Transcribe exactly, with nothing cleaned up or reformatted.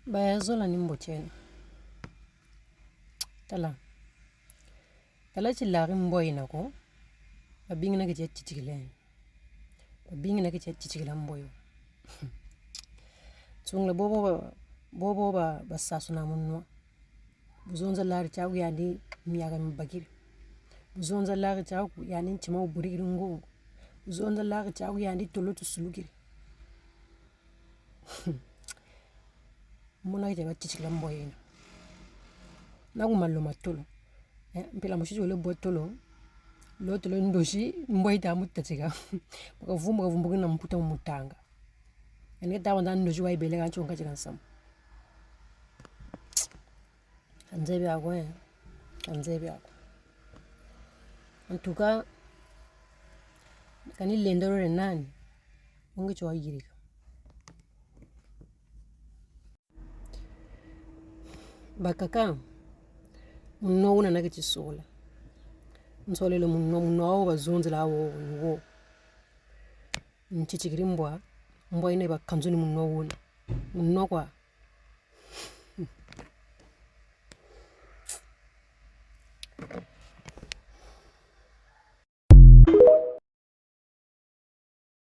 Bayazola ni mbote eno. Tala. Tala tilari mbwa yina ko. Babingi na ke tia titikila. Babingi na ke tia titikila mbwa yo. Tsungula bobo ba, bobo ba, basasuna munwa. Bu zonza lari tiaku yandi miaka mibakiri. Bu zonza lari tiaku yandi ntima wuburikiri ngungu. Bu zonza lari tiaku yandi tolo tusulukiri. Mona ke tia batitikila mbwa yina. Na ku malo ma tolo. Eh, mpila mosi ti wele bwa tolo. Lo tolo ndosi, mbwa yita mu tatika. Mu kavumbu, kavumbu kina mputa mu mutanga. Yandi ke ta banza ndosi wa yibele ka ntsonga tika nsamu. Ka nzebi ako, eh. Ka nzebi ako. En tout cas, kani lenda lole nani, wungi tio wayirika. Bakaka, munwa wuna na ke tisola. Nsolele munwa, munwa wo bazonzela wo, wo. Ntitikiri mbwa, mbwa yina bakanzuni munwa wuna. Munwa kwa,